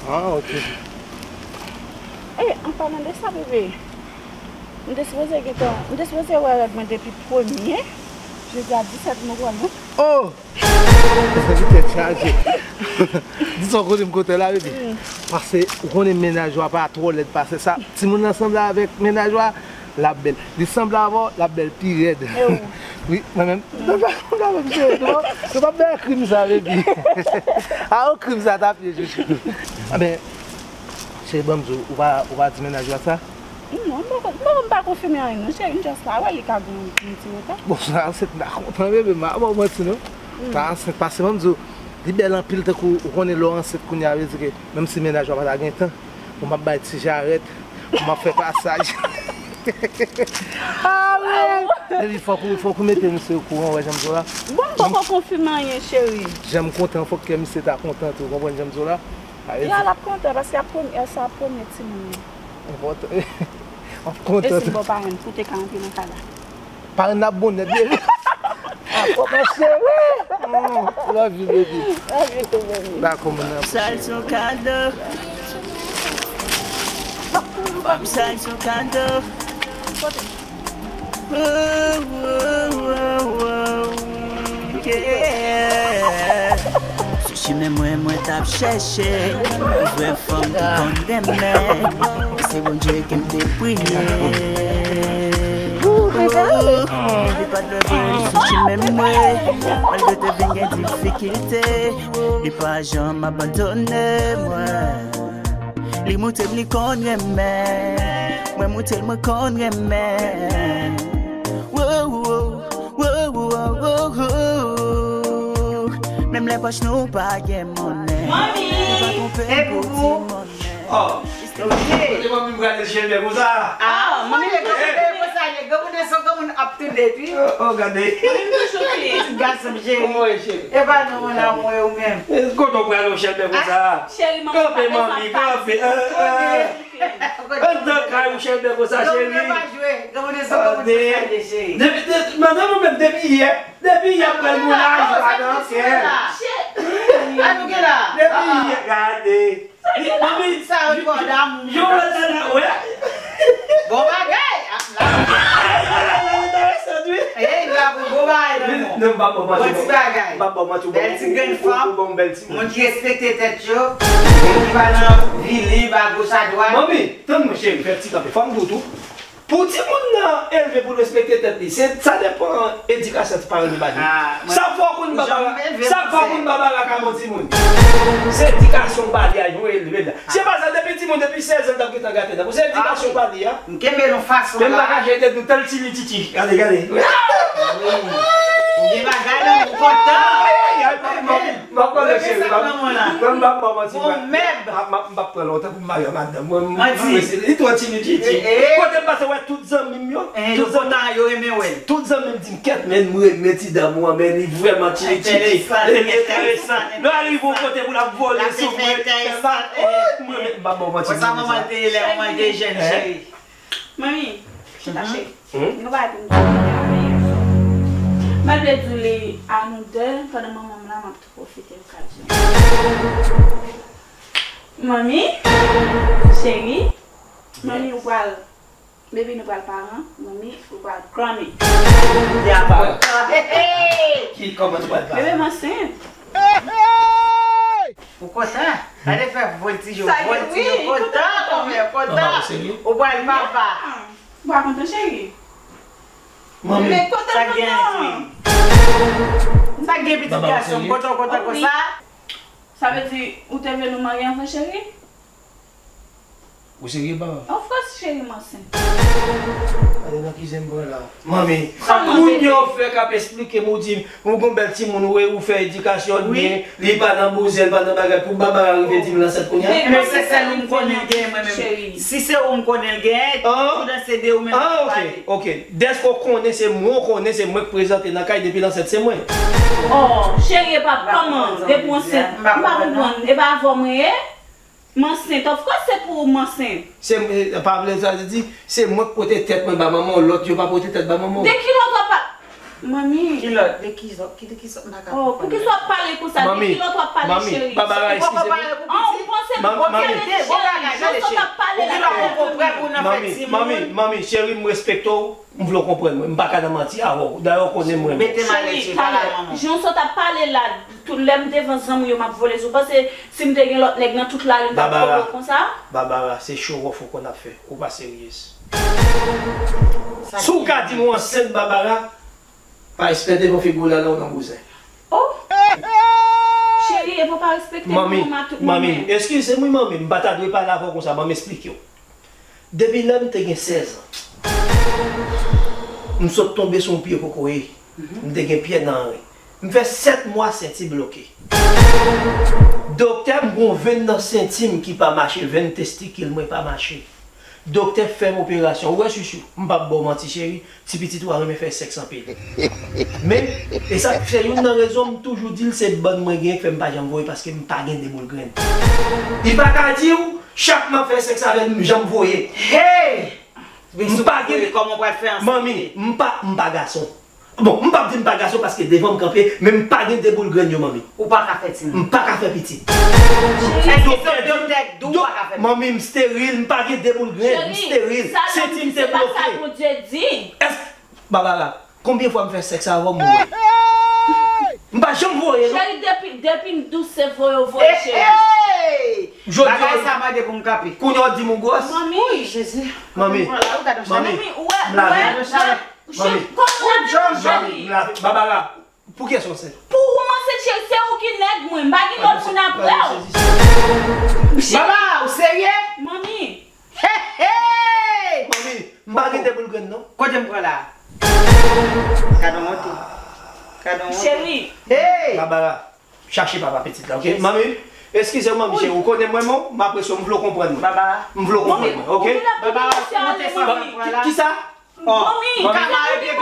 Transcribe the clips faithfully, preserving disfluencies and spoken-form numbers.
Ah, ok. Ey, an palan de sa, bebe, m te sipoze gentan, m te sipoze wè règ mwen depi premye. Jodi a disèt mwen pral, non? Oh! Mezanmi, tèt chaje. Di sa w konnen m kontan la, bebe. Paske ou konnen mennaj ou a pa twò lèd pase sa. Timoun nan sanble avèk mennaj ou a, l ap bèl. Li sanble avè w, l ap bèl pi rèd. E ou? Wi, mwen menm. Nou pa, nou pa menm cheri, nou pa, nou pa bèl krim sa, bebe. A, yon krim sa t ap ye, chouchou. Anben, cheri, ban m di w, ou pa, ou pa di mennaj ou a sa? Non, m poko, m poko, m pa konfime anyen non, cheri, m just pa wè li ka gen yon ti reta. Bon, sa ansent m ta kontan, bebe, m pa ba w manti non. Ta ansent, paske ban m di w, li bèl anpil, tankou ou konnen lè w ansent kounye a, vle di ke menm si mennaj ou a pa ta gen tan, bon, m ap bay ti jarèt, m ap fè pasaj. Ah, wi. Epi fòk ou, fòk ou mete misye okouran, ou wè jan m di w la. Bon, m poko konfime anyen, cheri. Jan m kontan, fòk kè misye ta kontan tou, ou konprann jan m di w la? Ya, l ap kontan, paske ap premye, sa ap premye timoun li. Enpòtan. Ap kontan. E si l ba w parenn, pou te ka antre nan kay la? Parenn nan ap bon nèt, bebe. Ah, kòman cheri. Mm, love you, baby. Love you too, baby. Dakò, mon amour. Sa se yon kado. Sa se yon kado. Oh, oh, oh, oh, yeah. Sou chimen mwen, mwen t ap chèche yon vrè fanm ki konn renmen. Se Bondye ke m te priye. Li pa t lwen voye sou chimen mwen, malgre te vin gen difikilte, li pa janm abandone mwen. Li montre m li konn renmen, mwen montre l mwen konn renmen. Wo, wo, wo, wo, wo, wo. Menm lè pòch nou pa gen monnen. Manmi! Nou pa twonpe pou ti monnen. Oh. Kote manmi m prale chèlbè konsa? Ah, manmi, lè gade konsa, lè granmoun de son granmoun ap tounen pi. Oh, oh, gade. Manmi, m toujou pi. Ti gason m cheri. Kòman w ye, cheri? E pa non, mon amour, e ou menm? Eh, kote w prale w chèlbè konsa? Ah, cheri, manmi, kanpe, manmi, kanpe. Eh, eh. Anndan kay ou chèlbè konsa, cheri. Granmoun pa jwe, granmoun de son granmoun pa jwe, cheri. Depi, de, madanm ou menm depi yè, depi yè pral moun lajwa nan kè. Depi yè, gade. Li, manmi, sa rekò damou. Yo wè sa la, wè. Bon bagay, ap la. Sa enteresan, wi. Ey, la pou bon bagay, non. Non, m pa ba w manti. Bon ti bagay. M pa ba w manti, ou bon, bèl ti grenn fanm, ou bon bèl ti moun ki respekte tèt yo, ki pa nan vini, ba goch a dwat. Manmi, tann mwen, cheri, fè ti kanpe. Fò m di w tou. Pou timoun nan elve pou l respekte tèt li, se, sa depann edikasyon ti paran li ba li. Ah, mwen, sa fò konn ba baba, sa fò konn ba baba ka bon timoun. Se edikasyon ba li a, jan w elve l la. Se pa sa, depi timoun, depi sèz an, l t ap gentan gate nan. Pou se edikasyon ba li a. M kenbe l yon fason la. Men m pa ka jete nou tann tini titi. Gade, gade. Wi. Ou gen bagay la, ou kontan. Ay, ay, ay, ay. M ap pran l, cheri, m ap, m ap, m ap, m ap, m ap pran lontan pou m marye ak madanm mwen. Li twò tini titi. Kote m pase wè tout zanmi m yo, tout zanmi, yo kontan, yo renmen wè l. Tout zanmi m di m kèt, men m renmen ti dam ou an, men li vrèman tini titi. Li enteresan. Lè w rive yon kote pou l ap vole sou mwen, fè m pa, m renmen, m ap ba w manti. Konsa manman l te ye lè manman l te jèn, cheri. Manmi, chita cheri. Gen yon bagay pou m di w, mwen te avè yè swa. Mwen vle di w li a nou de, pandan manman m la, m ap tou pwofite okazyon. Manmi, cheri, manmi, ou pral, baby, nou pral paran, manmi, ou pral granny. Ya paran. Ki, kòman nou pral paran? Bebe, m ansent. Ou kontan? Gade fè vòltije, vòltije, kontan, kontan. Ou pral papa. Ou pa kontan, cheri? Manmi. Sa gen, cheri? Sa gen, pitit gason m, kontan, kontan konsa? Sa vle di ou te vle nou marye anvan, cheri? Ou serye, papa? Of course, cheri, m ansent. Ki zen m pran la? Manmi, kounye a w fè k ap esplike m, ou di m, ou gon bèl timoun, ou, ou fè edikasyon l byen, li pa nan bouzen, li pa nan bagay, pou Babara rive di m l ansent kounye a? Men se sèl ou m konnen l genyen, mwen menm. Si se ou m konnen l genyen, tout se de ou menm ki pale. Ah, ok, ok. Dèske w konnen se mwen, w konnen se mwen k prezante nan kay depi l ansent se mwen. Oh, cheri, e pa kòman, depi w ansent, m pa konprann, e pa avè w mwen ye? M ansent, of course se pou ou m ansent. Se, eh, pa vle sa vle di, se mwen k pote tèt mwen ba manman w, lòt yo pa pote tèt ba manman w. De kilòt w ap pa-, manmi. Kilòt, de ki zòt, ki, de ki zòt, m pa ka konprann. Oh, poukisa w ap pale konsa? De kilòt w ap pale, cheri? Babara, eskize m. Oh, ou panse m poko tande, cheri? Jan w sot ap pale la, manmi, manmi, cheri, m respekte w. M vle w konprann mwen, m pa ka nan manti avè w. Dayè w konnen mwen. Mete m alèz, cheri, pale ak manman. Jan w sot ap pale la, tout lè m devan zanmi w yo, m ap vole sou. Ou panse si m te gen lòt nèg nan tout lari, m t ap vole w konsa? Babara, se show off ou konn ap fè. Ou pa seryez. Si w ka di m ou ansent, Babara, pa espè devan figi w la, la w nan bouzen. Oh! Cheri, epi w pa respekte manman tout moman. Manmi, eskize m wi, manmi, m pa ta dwe pale avè w konsa, ban m esplike w. Depi lè m te gen sèz an, m sot tonbe sou yon pye kokoye. M te gen pyè nan ren. M fè sèt mwa senti bloke. Doktè, m gon venn nan senti m ki pa mache, venn testikil mwen pa mache. Doktè fè m operasyon. Ou wè, Chouchou, m p ap ba w manti, cheri, ti pitit ou a renmen fè sèks anpil. Men, e sa, se youn nan rezon m toujou di l se bann mwen genyen k fè m pa janm voye, paske m pa gen de boul grenn. Li pa ka di w, chak m ap fè sèks avè l, m janm voye. Hey! M pa gen, kòman w pral fè an sekre? Manmi, m pa, m pa gason. Bon, m p ap di m pa gason paske devan m kanpe, men m pa gen de boul grenn yo, manmi. Ou pa ka fè timoun? M pa ka fè pitit. Èske se doktè k di w pa ka fè pitit? Manmi, m steril, m pa gen de boul grenn, m steril. Senti m te bloke. Cheri, sa l ap di, se pa sa Bondye di. Èske, Babara, konbyen fwa m fè sèks avè w, m voye? M pa janm voye, non. Cheri, depi, depi m dous, se voye w voye, cheri. Jodi a, bagay sa mande pou m kanpe. Kounye a w di m ou gwòs. Manmi. Wi, Jezi. Manmi. Manmi, ou wè, ou wè, ou wè. Manmi, m lave. Babara, pou kiyès ou ansent? Pou ou m ansent, cheri, se ou ki nèg mwen. M pa gen lòt moun apre w. Baba, ou serye? Manmi. Hey, hey! Manmi, m pa gen de boul grenn, non. Kote m pran la? Gadon wonte. Gadon wonte. Cheri. Hey! Babara, chache papa pitit la, ok? Manmi, eskize w, manmi, cheri, ou konnen mwen, m apresye w, m vle w konprann mwen. Babara. M vle w konprann mwen, ok? Babara, monte sa, manmi. Kisa? Oh, manmi, m ka mare bebe.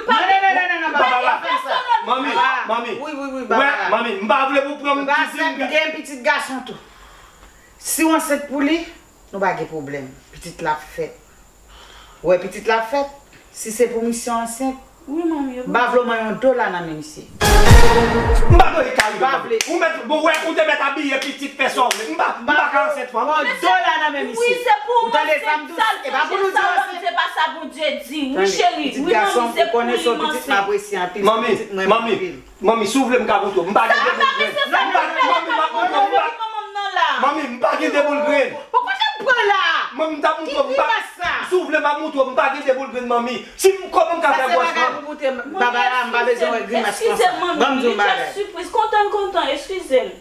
Non, non, non, non, non, non, Baba, pa fè sa. Manmi, manmi. Wi, wi, wi, Baba. Wè, manmi, m pa vle pou pran m pitit. Baba, m gen pitit gason tou. Si w ansent pou li, nou pa gen pwoblèm. Pitit la ap fèt. Ou wè pitit la ap fèt? Si se pou misye ansent, wi, manmi, m pa vle w manyen yon dola nan men misye. M pa dwe ka rive, manmi. Ou mèt, bon, wè, ou te mèt abiye pitit fè sa w vle. M pa, m pa ka ansent fanm. Yon dola nan men misye. Ou tande sa m di w? E pa pou nou di w ansent. Se pa sa Bondye di. Wi, cheri. Wi, manmi, se pou li m ansent. Manmi, manmi, manmi, si w vle m ka montre w. M pa gen de boul grenn. M pa, manmi, m ap montre w, m pa, manmi, m pa gen de boul grenn. Manmi, m t ap montre w, m pa, si w vle m ap montre w, m pa gen de boul grenn, manmi. Si m, kòman m ka fè gwòs fanm? Baba, m pa bezwen wè grimas konsa. Ban m di w yon bagay. Eskize, manmi, li te sipriz. Kontan, kontan, eskize m.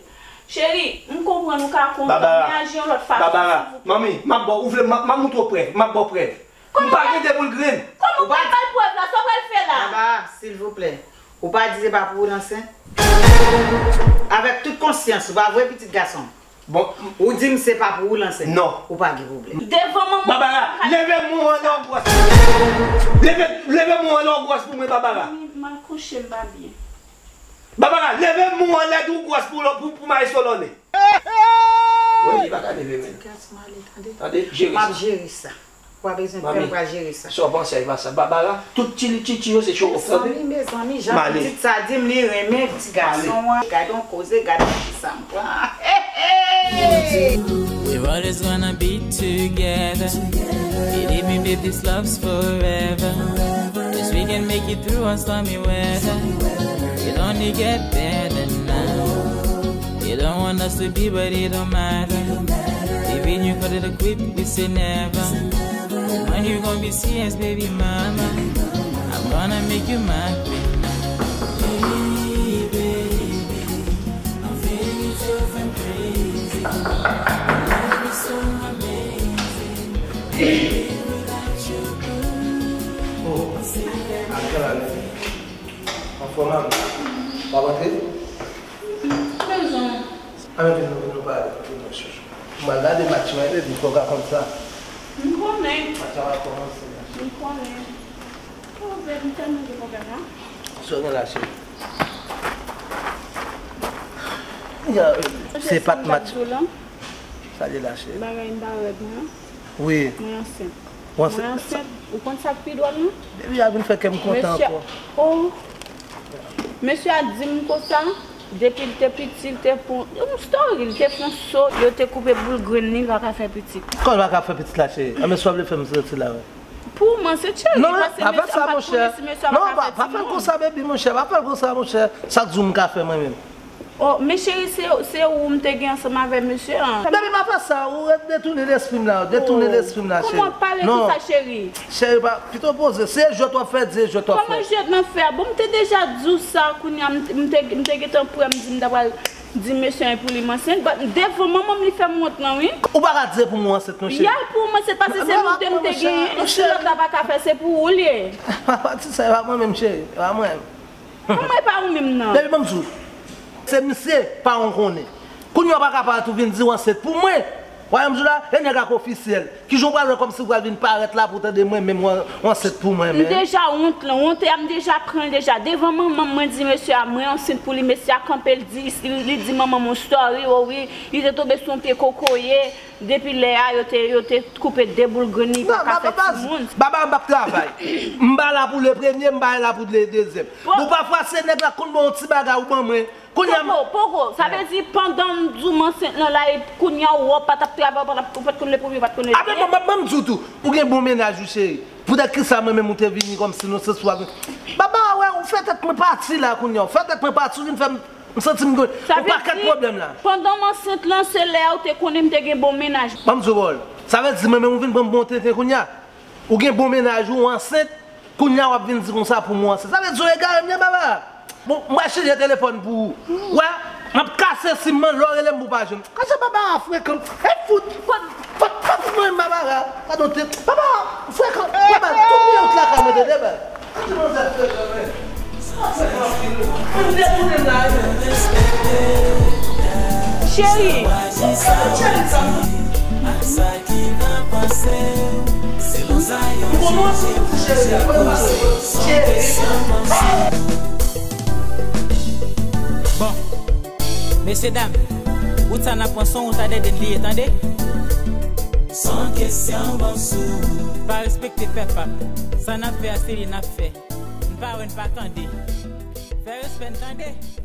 Cheri, m konprann ou ka kontan, men aji yon lòt fason, silvouplè. Manmi, m ap ba w, ou vle, m ap, m ap montre w prèv, m ap ba w prèv. M pa gen de boul grenn. Kòman w pral bay prèv la? Sa w pral fè la? Baba, silvouplè, ou pa di se pa pou ou l ansent? Avèk tout konsyans ou, pa vre, pitit gason m? Bon. Ou di m se pa pou ou l ansent. Non. Ou pa gen pwoblèm. Devan manman. Babara, leve men w anlè w gwòs. Leve, leve men w anlè w gwòs pou mwen, Babara. M al kouche, m pa byen. Babara, leve men w anlè di w gwòs pou, pou, pou maestro Lòne. Wi, li pa ka leve men. Ti gason ale, tande. Tande, jere sa. M ap jere sa. Ou pa bezwen pè, m pral jere sa. Sa w panse a, e pa sa. Babara, tout ti, ti, ti yo se show off, tande. Mezanmi, mezanmi, jan pitit sa di m li renmen ti gason an. Gade yon koze, gade ki sa m pran. Hey, hey! We're always gonna be together. Believe me, babe, this love's forever. Yes, we can make it through our stormy weather. It only get better now. They don't want us to be, but it don't matter. Even you call it a quit, we say never. When you gonna be serious, baby mama? I'm gonna make you my queen. Hey, baby, I'm feeling so crazy. Love is so amazing. Baby, without you, ooh. Oh, ak jan la menm. Anfòm a m. W ap antre? Bezwen. Ann antre, nou, nou pale. Vin, nou chouchou. Mwen gade match mwen, epi fò w ka konn sa. M konnen. Match la va kòmanse la. M konnen. Oh, baby, m tèlman gen pwoblèm la. Sa w gen la, cheri? Ya, se pa t match. Sa l ye la, cheri? Bagay m pa rèd, non. Wi. Mwen ansent. Ou ansent? Mwen ansent. Ou konn sa k pi dwòl, non? Depi a vin fè kè m kontan ankò. Oh. Mesye a di m konsa, depi l te piti, l te fon, yon story, l te fon so, yo te koupe boul grenn li, l pa ka fè pitit. Kòman l pa ka fè pitit la, cheri? Anben, sa w vle fè m santi la, wi. Pou mwen, se cheri, non, paske pa fè sa, monchè. Non, pa, pa fè l konsa, baby, monchè. Pa fè l konsa, monchè. Sa k di w m ka fè mwen menm? Oh, men cheri, se, se ou m te gen ansanm avè mesye an. Baby, pa fè sa, ou ret detounen lespri m la, detounen lespri m la, cheri. Kòman w pale konsa, cheri? Cheri, pa, pito poze. Se jwèt w ap fè, di se jwèt w ap fè. Kòman jwèt m ap fè? Bon, m te deja di w sa, kounye a, m te, m te, m te gentan prè, m di m ta pral di mesye an pou li m ansent. But devan manman m, li fè m wont lan, wi. Ou pa ka di se pou mwen ansent, non, cheri. Ya, pou mwen, se paske se nou de m te genyen, e si lòt la pa ka fè, se pou ou l ye. Pati sa, e pa mwen menm, cheri, e pa mwen menm. Kòman e pa ou menm nan? Baby, ban m di w. Se misye, pa w konnen. Kounye a w pa ka parèt ou vin di w ansent pou mwen. W a wè m di w la, e nèg la k ofisyèl. Kijan w pral wè kòmsi w pral vin parèt la pou w tande mwen menm w an-, w ansent pou mwen, men. M deja wont lan, wont e a m deja pran l deja. Devan manman m, mwen di mesye a, mwen ansent pou li, mesye a kanpe, l di, li, li di manman m yon story, o wi, li te tonbe sou yon pye kokoye. Depi lè a, yo te, yo te koupe de boul grenn li, li pa ka fè timoun. Baba, m p ap travay. M pa la pou le premye, m pa la pou le dezyèm. Bon, pafwa, se nèg la konn ba w yon ti bagay ou ban mwen. Kounye a m... Poko, poko. Sa vle di, pandan m di w m ansent lan la, e kounye a, ou pa t ap travay, ou pa t ap, ou pa t konn le premye, ou pa t konn le dezyèm. Ape, bon, m ap, m ap di w tou. Ou gen bon mennaj, wi, cheri. Poutèt ki sa, mwen menm, ou te vini kòmsi non se swa. Baba, wè, ou fè tèt mwen pati la, kounye a. Ou fè tèt mwen pati, ou vin fè m M santi m gen yon pakèt pwoblèm la. Sa vle di, pandan m ansent lan, se lè a ou te konnen m te gen bon mennaj. Ban m di w, Paul. Sa vle di, mwen menm ou vin pran m bon tenten kounye a. Ou gen bon mennaj ou, ou ansent, kounye a w ap vin di konsa pou mwen ansent. Sa vle di, w egare m ye, baba. Bon, m pral chanje telefòn pou ou. Wè, m ap kase sim nan, lè w rele m pou w pa jwenn. Kase baba a frekan. E fout. Fout, fout mwen, baba a. Gadon tèt. Baba, frekan. Baba, tout mwen yon lakay mwen, tande, baba. Cheri. Bon, mesye dam, wout sa n ap pran, se yon wout a dèdèn li ye, tande. San kesyon, bon sou. Pa respekte pèp ap. Sa n ap fè a, se li n ap fè. N pa wè, n pa tande. Fè respè n, tande.